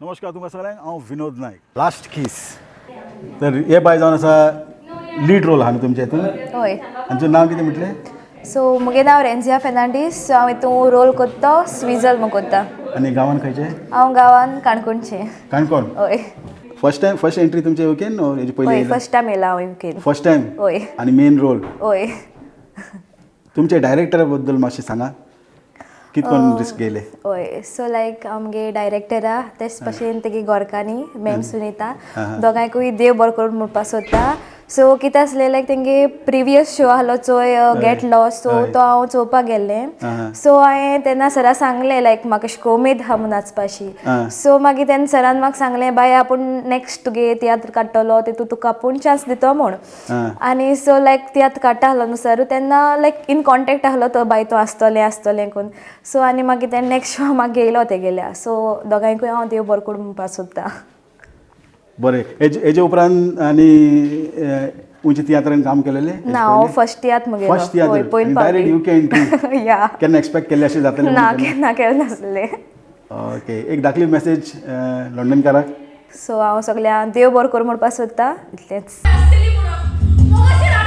नमस्कार तुमकां सगळ्यांक. हांव विनोद नायक. लास्ट कीस तर हे बाय जावन आसा, लीड रोल आहा न्हू तुमच्या हितून? हय. आमचें नांव कितें म्हटलें? सो मुगे नांव रेंजिया फेर्नांडीस. सो हांव हितून रोल कोत्ता, स्विजल म्हूण कोत्ता. आनी गांवान खंयचें? हांव गांवान काणकोणचें. काणकोण. हय. फर्स्ट टायम, फर्स्ट एंट्री तुमचे युकेन or हेजे पयलीं? हय, फर्स्ट टायम येयला हांव युकेन. First time? हय. आनी मेन रोल? हय. तुमच्या डायरेक्टरा बद्दल मातशें सांगा, कित कोन रिस्क घेयले? हय, सो लायक आमगे डायरेक्टरा, तेच भशेन तेगे गोरकानी मॅम सुनिता, आहा. दोगांयकूय देव बरो करून म्हणपाक सोदता. सो कितें आसलें, लायक तेंगे प्रिवियस शो आहलो चोय, गेट लॉस्ट, सो तो हांव चोवपाक गेल्लें. सो हांवें तेन्ना सरा सांगलें, लायक म्हाका अशें उमेद आहा म्हूण नाचपाची. सो मागीर तेन्ना सरान म्हाका सांगलें, बाय, आपूण नॅक्स्ट तुगे तियात्र काडटलो, तितून तुका आपूण चान्स दितो म्हूण. आनी सो लायक तियात्र काडटा आहलो न्हू सर, तेन्ना लायक इन कॉन्टेक्ट आहलो तो, बाय, तो आसतलें आसतलें करून. सो आनी मागीर तेन्ना नॅक्स्ट शो म्हाका घेयलो तेगेल्या. सो दोगांयकूय हांव देव बरो करूं म्हणपाक सोदता. बरें, हेजे उपरांत आनी उंचे तियात्रान काम केलेलें? ना, हांव फर्स्ट तियात्र म्हगेलो. फर्स्ट तियात्र? हय, पयले डायरेक्ट फावटी. UK entry? या. केन्ना एक्सपेक्ट केल्लें अशें जातलें ना. म्हणून? केन्ना केलें नासलें. ओके, एक धाकली मॅसेज लंडनकाराक. सो हांव सगळ्यांक देव बरो करूं म्हणपाक सोदता, इतलेंच. आसतली म्हणून मोगाचेर.